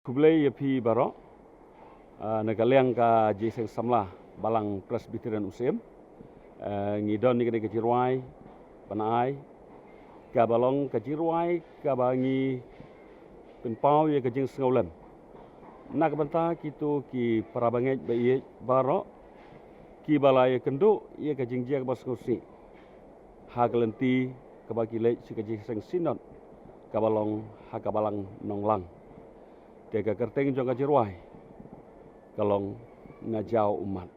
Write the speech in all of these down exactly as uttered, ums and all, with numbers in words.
Khublei ïa phi baroh. Ah, na ka liang ka Jingïaseng Samla Balang Presbyterian U Syiem, ah, ngi don ïa kane ka jingrwai ban ai, kaba long ka jingrwai kaba ngi pynpaw ïa ka jingsngewlem na ka bynta kito ki para bangeit ba ïeit baroh kiba la ïakynduh ïa ka jingjia kaba sngewsih ha ka lynti kaba ki leit sha ka Jingïaseng Synod kaba long ha ka Balang Nonglang. Te ka kyrteng jong ka jingrwai ka long Nga Jaw Ummat.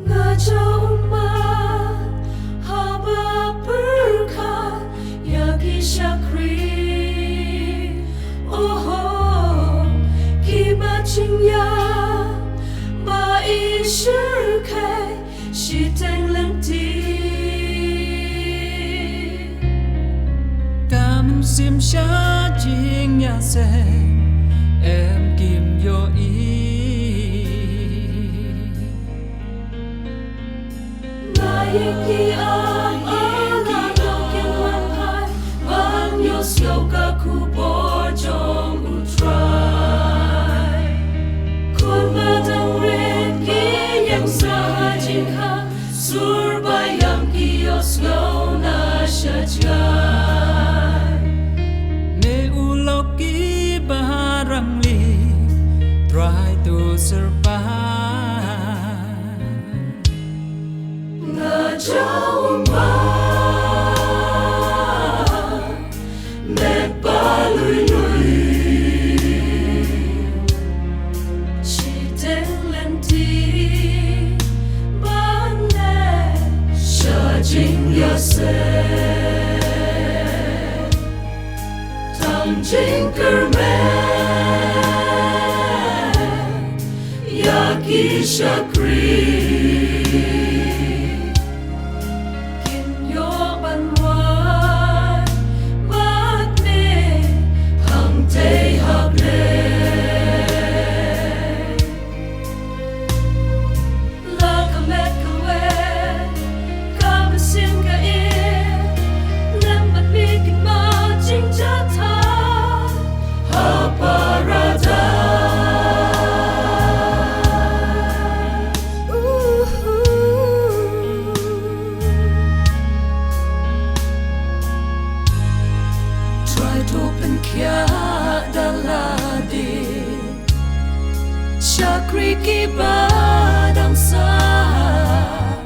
Nga jaw ummat haba pyrkhat ïa ki shakri. Oho, ki ba jingïap ba i shyrkhei shiteng lynti. Ka mynsiem sha jingïaseng em kim ïohi. Nga ïeng ki ap ala nong kin wan phai ban ïohsngew ka khubor jong U Trai. Khun ba dang rit ki ïeng sa ha jingkhang, sur ba ïam ki ïohsngew na sha jngai. Me u lok ki ba rangli, Trai to syrpai. Nga jaw ummat met ba lui lui shiteng lynti ban leh sha jingïaseng. Tang jingkyrmen ïa ki shakri. Kin ïoh ban wan bad me hangtei ha Blei. La ka met ka wer, ka mynsiem ka im, lem bad me kin mad jingjahthait ha Paradais. Uhu. Trai to pynkhiah da lade shakri ki ba dang sah,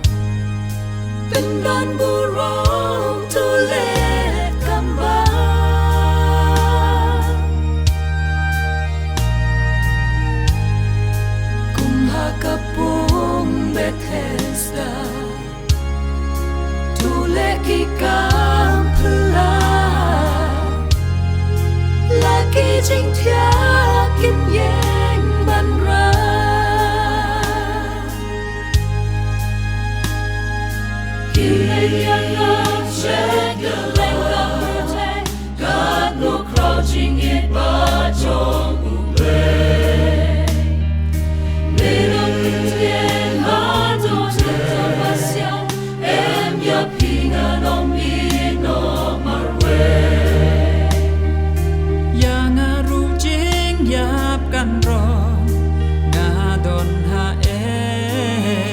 pyndon burom to leh kam bha. Kum ha ka pung Bethesda, to leh ki kam phylla, la ki jingthiah kin ïeng ban rah. Ki leh ïa nga check the length of her day. Katno khraw jingïeit ba jong U Blei. Me nang pyntieng haduh jingthoh ba siang, em ïa phi nga ong phi noh marwei. Ïa nga ruh jingïap kan rong nga don ha eh.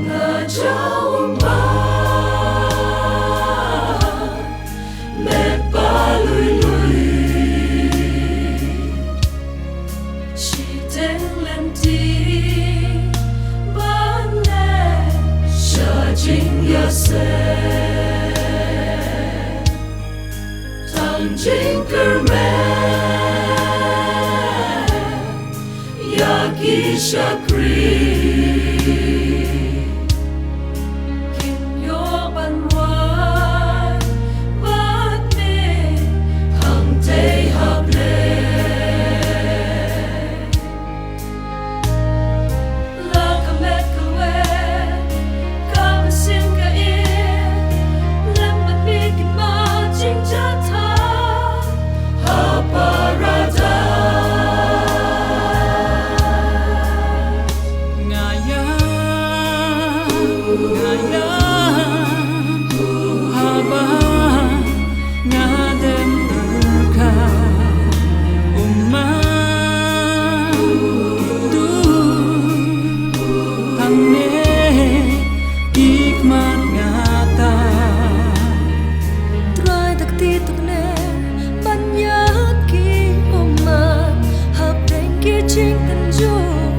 Nga jaw ummat met ba lui lui shiteng lynti ban leh sha jingïaseng. Tang jingkyrmen Ïa ki shakri kin ïoh ban wan bad me hangtei ha Blei. La ka met ka wei ka mynsiem ka ïeit, lem bad me kin mad jingjahthait ha Paradais. Nga ïam, nga ïam, haba nga dem pyrkhat, U Maw, tu hangne i khmat nga ta. Trai da kti tukne ban ïa ki, U Maw, hapdeng ki jingtynjuh.